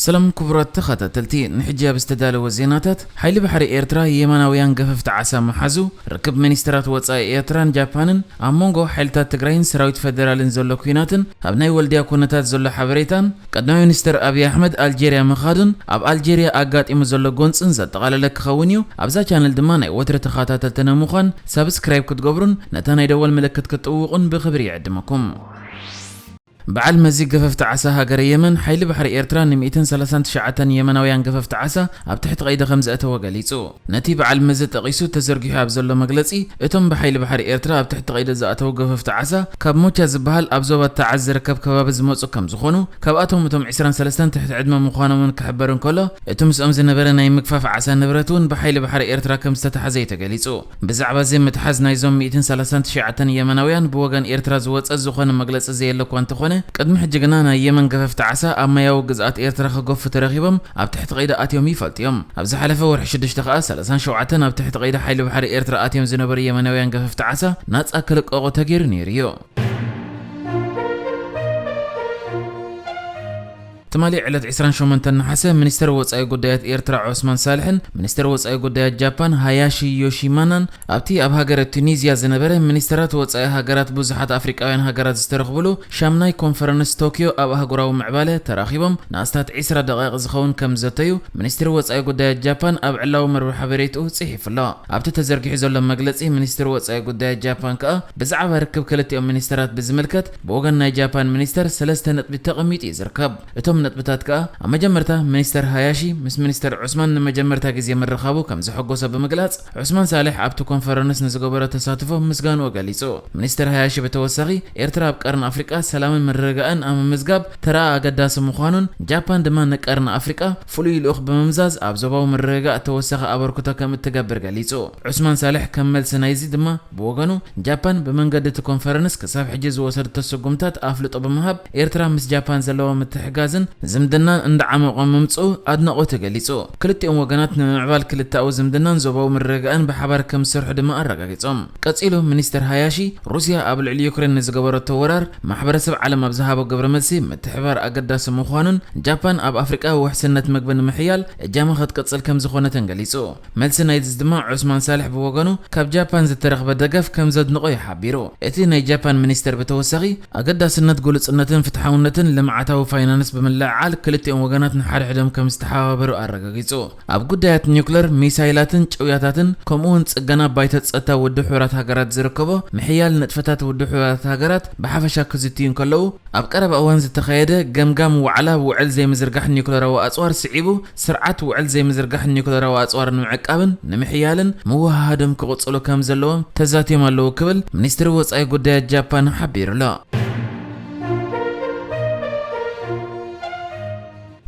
ሰላም ክቡራት ተኸታተልቲ፣ ንሕጂ ኣብ ዝተዳለወ ዜናታት፣ ሓይሊ ባሕሪ ኤርትራ የመናውያን ገፈፍቲ ዓሳ ምሓዙ፣ ርክብ ሚኒስትራት ወጻኢ ኤርትራን ጃፓንን፣ ኣብ መንጎ ሓይልታት ትግራይን ሰራዊት ፈደራልን ዘሎ ኲናትን፣ ኣብ ናይ ወልድያ ኩነታት ዘሎ ሓበሬታን፣ ቀዳማይ ሚኒስትር ኣብይ ኣሕመድ ኣልጄርያ ምኻዱን ኣብ ኣልጄርያ ኣጋጢሙ ዘሎ ጎንጽን ዘጠቓለለ ክኸውን እዩ። ኣብዛ ቻነል ድማ ናይ ወትሪ ተኸታተልትና ምዃን ሳብስክራይብ ክትገብሩን ነታ ናይ ደወል ምልክት ክትጥውቑን ብኽብሪ ይዕድመኩም። በዓል መዚ ገፈፍቲ ዓሳ ሃገረ የመን፣ ሓይሊ ባሕሪ ኤርትራ ን ሚእትን ሰላሳን ትሽዓተን የመናውያን ገፈፍቲ ዓሳ ኣብ ትሕቲ ቀይዲ ከም ዘእተወ ገሊጹ። ነቲ በዓል መዚ ጠቒሱ ተዘርጊሑ ኣብ ዘሎ መግለጺ፣ እቶም ብሓይሊ ባሕሪ ኤርትራ ኣብ ትሕቲ ቀይዲ ዝኣተዉ ገፈፍቲ ዓሳ፣ ካብ ሞቻ ዝበሃል ኣብ ዞባ ታዓዝ ዝርከብ ከባቢ ዝመጹ ከም ዝኾኑ፣ ካብኣቶም እቶም ዕስራን ሰለስተን ትሕቲ ዕድመ ምዃኖምን ክሕበር እንከሎ፣ እቲ ምስኦም ዝነበረ ናይ ምግፋፍ ዓሳ ንብረት እውን ብሓይሊ ባሕሪ ኤርትራ ከም ዝተታሕዘ እዩ ተገሊጹ። ብዛዕባ እዚ ምትሓዝ ናይዞም ሚእትን ሰላሳን ትሽዓተን የመናውያን ብወገን ኤርትራ ዝወጸ ዝኾነ መግለጺ ዘየለ እኳ እንተኾነ፣ ቅድሚ ሕጂ ግና ናይ የመን ገፈፍቲ ዓሳ ኣብ ማያዊ ግዝኣት ኤርትራ ክገፉ ተረኺቦም ኣብ ትሕቲ ቀይዲ ኣትዮም ይፈልጡ እዮም። ኣብ ዝሓለፈ ወርሒ ሽዱሽተ ከኣ ሰላሳን ሸውዓተን ኣብ ትሕቲ ቀይዲ ሓይሊ ባሕሪ ኤርትራ ኣትዮም ዝነበሩ የመናውያን ገፈፍቲ ዓሳ ናጻ ክልቀቑ ተገይሩ ነይሩ እዩ። ትማሊ ዕለት ዕስራን ሸሞንተን ነሓሰ፣ ሚኒስተር ወጻኢ ጉዳያት ኤርትራ ዑስማን ሳልሕን ሚኒስተር ወጻኢ ጉዳያት ጃፓን ሃያሺ ዮሺማናን ኣብቲ ኣብ ሃገረ ቱኒዝያ ዝነበረ ሚኒስተራት ወጻኢ ሃገራት ብዙሓት ኣፍሪቃውያን ሃገራት ዝተረኽብሉ ሻምናይ ኮንፈረንስ ቶክዮ ኣብ ኣህጉራዊ ምዕባለ ተራኺቦም ንኣስታት ዕስራ ደቓይቕ ዝኸውን ከም ዘተዩ ሚኒስትሪ ወጻኢ ጉዳያት ጃፓን ኣብ ዕላዊ መርበብ ሓበሬትኡ ጽሒፉ ኣሎ። ኣብቲ ተዘርጊሑ ዘሎ መግለጺ፣ ሚኒስትሪ ወጻኢ ጉዳያት ጃፓን ከኣ ብዛዕባ ርክብ ክልቲኦም ሚኒስተራት ብዝምልከት ብወገን ናይ ጃፓን ሚኒስተር ሰለስተ ነጥቢ ተቐሚጡ እዩ ዝርከብ። እቶም ነጥብታት ከኣ፣ ኣብ መጀመርታ ሚኒስተር ሃያሺ ምስ ሚኒስተር ዑስማን ንመጀመርታ ግዜ ምርኻቡ ከም ዘሐጎሶ ብምግላጽ፣ ዑስማን ሳልሕ ኣብቲ ኮንፈረንስ ንዝገበሮ ተሳትፎ ምስጋንኡ ገሊጹ። ሚኒስተር ሃያሺ ብተወሳኺ፣ ኤርትራ ኣብ ቀርኒ ኣፍሪቃ ሰላምን ምርግጋእን ኣብ ምምዝጋብ ተራኣ ኣገዳሲ ምዃኑን፣ ጃፓን ድማ ንቀርኒ ኣፍሪቃ ፍሉይ ልኡኽ ብምምዛዝ ኣብ ዞባዊ ምርግጋእ ተወሳኺ ኣበርክቶ ከም እትገብር ገሊጹ። ዑስማን ሳልሕ ከም መልሲ ናይዚ ድማ ብወገኑ፣ ጃፓን ብመንገዲ እቲ ኮንፈረንስ ክሳብ ሕጂ ዝወሰደቶ ስጉምታት ኣፍልጦ ብምሃብ፣ ኤርትራ ምስ ጃፓን ዘለዋ ምትሕግጋዝን ዝምድናን እንዳዓመቖ ምምጽኡ ኣድናቖቱ ገሊጹ። ክልቲኦም ወገናት ንምምዕባል ክልተኣዊ ዝምድናን ዞባዊ ምርግጋእን ብሓባር ከም ዝሰርሑ ድማ ኣረጋጊጾም። ቀጺሉ፣ ሚኒስተር ሃያሺ፣ ሩስያ ኣብ ልዕሊ ዩክሬን ንዝገበረቶ ወራር ማሕበረሰብ ዓለም ኣብ ዝሃቦ ግብረ መልሲ ምትሕብባር ኣገዳሲ ምዃኑን፣ ጃፓን ኣብ ኣፍሪቃ ውሕስነት ምግቢ ንምሕያል እጃማ ክትቅጽል ከም ዝኾነትን ገሊጹ። መልሲ ናይዚ ድማ ዑስማን ሳልሕ ብወገኑ ካብ ጃፓን ዝተረኽበ ደገፍ ከም ዘድንቖ እዩ ሓቢሩ። እቲ ናይ ጃፓን ሚኒስተር ብተወሳኺ ኣገዳስነት ግሉጽነትን ፍትሓውነትን ልምዓታዊ ፋይናንስ ብምልዕዓል ክልቲኦም ወገናት ንሓድሕዶም ከም ዝተሓባበሩ ኣረጋጊጹ። ኣብ ጉዳያት ኒውክለር፣ ሚሳይላትን ጭውያታትን ከምኡውን ጽገና ባይቶ ጸጥታ ውድብ ሕቡራት ሃገራት ዝርከቦ ምሕያል ንጥፈታት ውድብ ሕቡራት ሃገራት ብሓፈሻ ክዝትዩ እንከለዉ፣ ኣብ ቀረባ እዋን ዝተኻየደ ገምጋም ዋዕላ ውዕል ዘይምዝርጋሕ ኒውክለራዊ ኣጽዋር ስዒቡ፣ ስርዓት ውዕል ዘይምዝርጋሕ ኒውክለራዊ ኣጽዋር ንምዕቃብን ንምሕያልን ምውህሃዶም ክቕጽሉ ከም ዘለዎም ተዛትዮም ኣለዉ ክብል ሚኒስትሪ ወጻኢ ጉዳያት ጃፓን ሓቢሩ ኣሎ።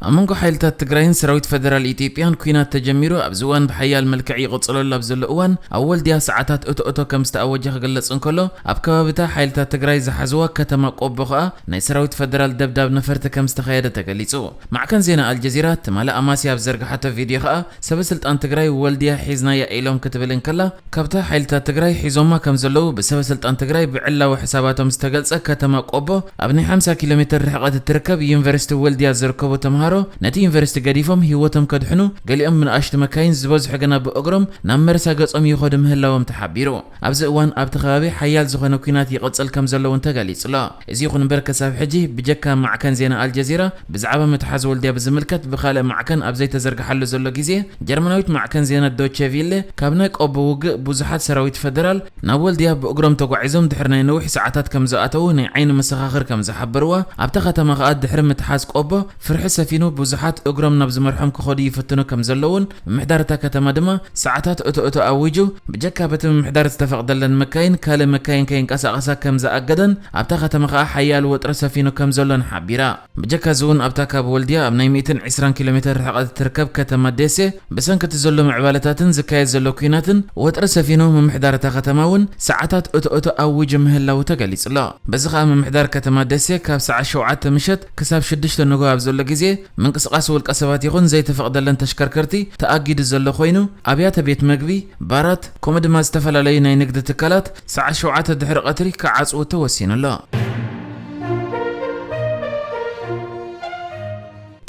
ኣብ መንጎ ሓይልታት ትግራይን ሰራዊት ፈደራል ኢትዮጵያን ኲናት ተጀሚሩ ኣብዚ እዋን ብሓያል መልክዕ ይቕጽለሉ ኣብ ዘሎ እዋን፣ ኣብ ወልድያ ሰዓታት እቶ እቶ ከም ዝተኣወጀ ክግለጽ እንከሎ፣ ኣብ ከባቢታ ሓይልታት ትግራይ ዝሓዝዋ ከተማ ቆቦ ከኣ ናይ ሰራዊት ፈደራል ደብዳብ ነፈርቲ ከም ዝተኻየደ ተገሊጹ። ማዕከን ዜና ኣልጀዚራ ትማሊ ኣማስያ ኣብ ዘርግሓቶ ቪድዮ ከኣ፣ ሰበ ስልጣን ትግራይ ወልድያ ሒዝናያ ኢሎም ክትብል እንከላ፣ ካብታ ሓይልታት ትግራይ ሒዞማ ከም ዘለዉ ብሰበ ስልጣን ትግራይ ብዕላዊ ሕሳባቶም ዝተገልጸ ከተማ ቆቦ ኣብ ናይ ሓምሳ ኪሎ ሜትር ርሕቐት እትርከብ ዩኒቨርሲቲ ወልድያ ዝርከቡ ተምሃሮ ነቲ ዩኒቨርሲቲ ገዲፎም ህይወቶም ከድሕኑ፣ ገሊኦም ብንኣሽቱ መካይን ዝበዝሑ ግና ብእግሮም ናብ መርሳ ገጾም ይኸዱ ምህላዎም ተሓቢሩ። ኣብዚ እዋን ኣብቲ ከባቢ ሓያል ዝኾነ ኲናት ይቕጽል ከም ዘሎ እውን ተገሊጹ ኣሎ። እዚ ይኹን እምበር ክሳብ ሕጂ ብጀካ ማዕከን ዜና ኣልጀዚራ ብዛዕባ ምትሓዝ ወልድያ ብዝምልከት ብኻልእ ማዕከን ኣብ ዘይተዘርግሓሉ ዘሎ ግዜ፣ ጀርመናዊት ማዕከን ዜና ዶቼ ቪለ ካብ ናይ ቆቦ ውግእ ብዙሓት ሰራዊት ፈደራል ናብ ወልድያ ብእግሮም ተጓዒዞም ድሕሪ ናይ ነዊሕ ሰዓታት ከም ዝኣተዉ ናይ ዓይኒ መሰኻኽር ከም ዝሓበርዋ፣ ኣብታ ከተማ ከኣ ድሕሪ ምትሓዝ ቆቦ ፍርሒ ሰፊኑ ብዙሓት እግሮም ናብ ዝመርሖም ክኸዱ ይፍትኑ ከም ዘለዉን ምምሕዳር እታ ከተማ ድማ ሰዓታት እቶ እቶ ኣዊጁ ብጀካ በቲ ምምሕዳር ዝተፈቕደለን መካይን ካልእ መካይን ከይንቀሳቐሳ ከም ዝኣገደን ኣብታ ከተማ ከኣ ሓያል ወጥሪ ሰፊኑ ከም ዘሎን ሓቢራ። ብጀካ እዚ እውን ኣብታ ካብ ወልድያ ኣብ ናይ ሚእትን ዕስራን ኪሎ ሜትር ርሕቐት እትርከብ ከተማ ደሴ ብሰንኪ እቲ ዘሎ ምዕባለታትን ዝካየድ ዘሎ ኲናትን ወጥሪ ሰፊኑ ምምሕዳር እታ ከተማ እውን ሰዓታት እቶ እቶ ኣዊጁ ምህላዉ ተገሊጹ ኣሎ። በዚ ከኣ ምምሕዳር ከተማ ደሴ ካብ ሰዓት ሸውዓተ ምሸት ክሳብ ሽዱሽተ ንግሆ ኣብ ዘሎ ግዜ ምንቅስቓስ ውልቀ ሰባት ይኹን ዘይተፈቕደለን ተሽከርከርቲ ተኣጊዱ ዘሎ ኮይኑ፣ ኣብያተ ቤት መግቢ፣ ባራት፣ ከምኡ ድማ ዝተፈላለዩ ናይ ንግዲ ትካላት ሰዓት ሸውዓተ ድሕሪ ቀትሪ ክዓጽዉ ተወሲኑ ኣሎ።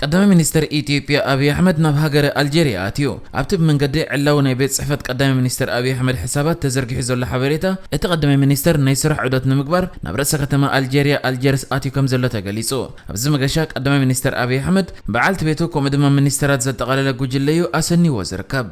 ቀዳማይ ሚኒስተር ኢትዮጵያ ኣብይ ኣሕመድ ናብ ሃገረ ኣልጀርያ ኣትዩ። ኣብቲ ብመንገዲ ዕላዊ ናይ ቤት ጽሕፈት ቀዳማይ ሚኒስተር ኣብይ ኣሕመድ ሕሳባት ተዘርጊሑ ዘሎ ሓበሬታ፣ እቲ ቀዳማይ ሚኒስተር ናይ ስራሕ ዑደት ንምግባር ናብ ርእሰ ከተማ ኣልጀርያ ኣልጀርስ ኣትዩ ከም ዘሎ ተገሊጹ። ኣብዚ መገሻ ቀዳማይ ሚኒስተር ኣብይ ኣሕመድ በዓልቲ ቤቱ ከምኡ ድማ ሚኒስተራት ዘጠቓለለ ጉጅለዩ ኣሰኒዎ ዝርከብ።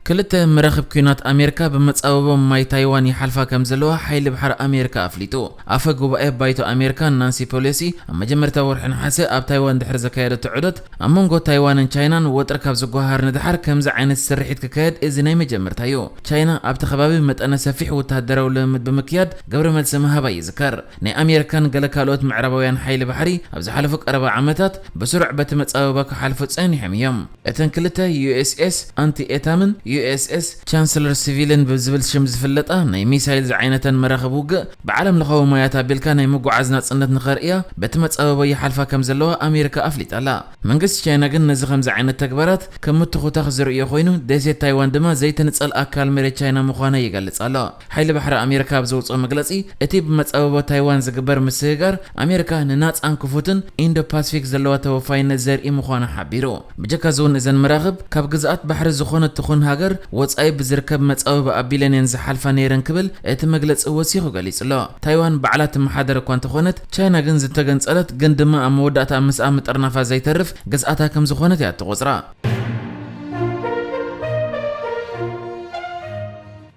ክልተ መራኽብ ኲናት ኣሜሪካ ብመጻብቦ ማይ ታይዋን ይሓልፋ ከም ዘለዋ ሓይሊ ባሕሪ ኣሜሪካ ኣፍሊጡ። ኣፈ ጉባኤ ባይቶ ኣሜሪካ ናንሲ ፔሎሲ ኣብ መጀመርታ ወርሒ ነሓሰ ኣብ ታይዋን ድሕሪ ዘካየደቶ ዑደት፣ ኣብ መንጎ ታይዋንን ቻይናን ወጥሪ ካብ ዝጓሃር ንድሓር ከምዚ ዓይነት ስርሒት ክካየድ እዚ ናይ መጀመርታ እዩ። ቻይና ኣብቲ ከባቢ መጠነ ሰፊሕ ወተሃደራዊ ልምምድ ብምክያድ ግብረ መልሲ ምሃባ ይዝከር። ናይ ኣሜሪካን ገለ ካልኦት ምዕራባውያን ሓይሊ ባሕሪ ኣብ ዝሓለፉ ቀረባ ዓመታት ብስሩዕ በቲ መጻብባ ክሓልፉ ጸኒሖም እዮም። እተን ክልተ ዩ ኤስ ኤስ ኣንቲ ኤታምን ዩ ኤስ ኤስ ቻንስለር ሲቪልን ብዝብል ሽም ዝፍለጣ ናይ ሚሳይል ዝዓይነተን መራኽብ ውግእ ብዓለም ለኻዊ ማያት ኣቢልካ ናይ ምጉዓዝ ናጽነት ንኸርእያ በቲ መጻብቦ ይሓልፋ ከም ዘለዋ ኣሜሪካ ኣፍሊጣ ኣላ። መንግስቲ ቻይና ግን ነዚ ከምዚ ዓይነት ተግባራት ከም ምትኹታኽ ዝርእዮ ኮይኑ፣ ደሴት ታይዋን ድማ ዘይትንጸል ኣካል መሬት ቻይና ምዃና ይገልጽ ኣሎ። ሓይሊ ባሕሪ ኣሜሪካ ኣብ ዘውጽኦ መግለጺ፣ እቲ ብመጻብቦ ታይዋን ዝግበር ምስግጋር ኣሜሪካ ንናጻን ክፉትን ኢንዶ ፓሲፊክ ዘለዋ ተወፋይነት ዘርኢ ምዃኑ ሓቢሩ። ብጀካ እዚ እውን እዘን መራኽብ ካብ ግዝኣት ባሕሪ ዝኾነት ትኹን ሃገር ወጻኢ ብዝርከብ መጻብቦ ኣቢለን እየን ዝሓልፋ ነይረን ክብል እቲ መግለጺ ወሲኹ ገሊጹ ኣሎ። ታይዋን ባዕላ ትመሓደር እኳ እንተኾነት፣ ቻይና ግን ዝተገንጸለት ግን ድማ ኣብ መወዳእታ ምስኣ ምጥርናፋ ዘይተርፍ ግዝኣታ ከም ዝኾነት እያ ትቖጽራ።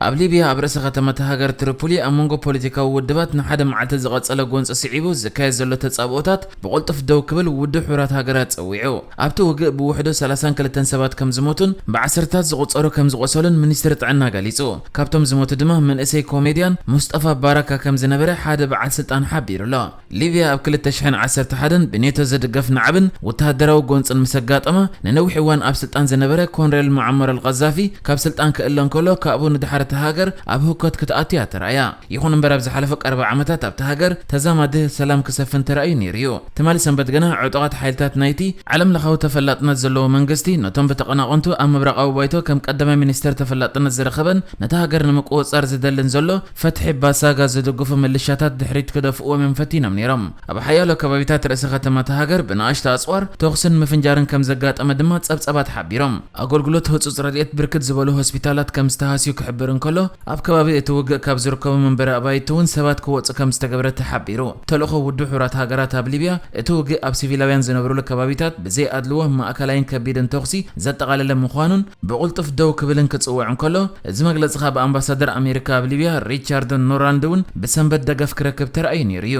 ኣብ ሊብያ ኣብ ርእሰ ከተማ እታ ሃገር ትሪፖሊ ኣብ መንጎ ፖለቲካዊ ውድባት ንሓደ መዓልቲ ዝቐጸለ ጎንጺ ስዒቡ ዝካየድ ዘሎ ተጻብኦታት ብቕልጡፍ ደው ክብል ውድብ ሕቡራት ሃገራት ጸዊዑ። ኣብቲ ውግእ ብውሕዱ ሰላሳን ክልተን ሰባት ከም ዝሞቱን ብዓሰርታት ዝቑጸሩ ከም ዝቖሰሉን ሚኒስትሪ ጥዕና ገሊጹ። ካብቶም ዝሞቱ ድማ መንእሰይ ኮሜድያን ሙስጠፋ ባራካ ከም ዝነበረ ሓደ በዓል ስልጣን ሓቢሩ ኣሎ። ሊብያ ኣብ ክልተ ሽሕን ዓሰርተ ሓደን ብኔቶ ዝድገፍ ናዕብን ወተሃደራዊ ጎንጽን ምስ ኣጋጠማ፣ ንነዊሕ እዋን ኣብ ስልጣን ዝነበረ ኮንሬል ሙዓመር ኣልቀዛፊ ካብ ስልጣን ክእለ እንከሎ፣ ካብኡ ንድሓር እታ ሃገር ኣብ ህውከት ክትኣቱ እያ ተራእያ። ይኹን እምበር፣ ኣብ ዝሓለፈ ቀረባ ዓመታት ኣብታ ሃገር ተዛማዲ ሰላም ክሰፍን ተራእዩ ነይሩ እዩ። ትማሊ ሰንበት ግና፣ ዕጡቓት ሓይልታት ናይቲ ዓለም ለኻዊ ተፈላጥነት ዘለዎ መንግስቲ፣ ነቶም ብተቐናቐንቱ ኣብ ምብራቓዊ ባይቶ ከም ቀዳማይ ሚኒስተር ተፈላጥነት ዝረኸበን ነታ ሃገር ንምቁጽጻር ዝደልን ዘሎ ፈትሒ ባሳጋ ዝድግፉ ምልሻታት ድሕሪት ክደፍእዎም እዮም ፈቲኖም ነይሮም። ኣብ ሓያሎ ከባቢታት ርእሰ ከተማ እታ ሃገር ብንኣሽቱ ኣጽዋር ተኹስን ምፍንጃርን ከም ዘጋጠመ ድማ ጸብጸባት ሓቢሮም። ኣገልግሎት ህጹጽ ረድኤት ብርክት ዝበሉ ሆስፒታላት ከም ዝተሃስዩ ክሕብር እንከሎ፣ ኣብ ከባቢ እቲ ውግእ ካብ ዝርከቡ መንበሪ ኣባይቲ እውን ሰባት ክወጹ ከም ዝተገብረ ተሓቢሩ። ተልእኾ ውድብ ሕቡራት ሃገራት ኣብ ሊብያ፣ እቲ ውግእ ኣብ ሲቪላውያን ዝነብሩሉ ከባቢታት ብዘይ ኣድልዎ ማእከላይን ከቢድን ተኹሲ ዘጠቓለለ ምዃኑን ብቕልጡፍ ደው ክብልን ክጽውዕ እንከሎ፣ እዚ መግለጺ ካብ ኣምባሳደር ኣሜሪካ ኣብ ሊብያ ሪቻርድ ኖራንድ እውን ብሰንበት ደገፍ ክረክብ ተራእዩ ነይሩ እዩ።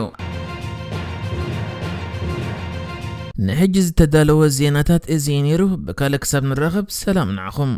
ንሕጂ ዝተዳለወ ዜናታት እዚ እዩ ነይሩ። ብካልእ ክሳብ ንራኸብ፣ ሰላም ንዓኹም።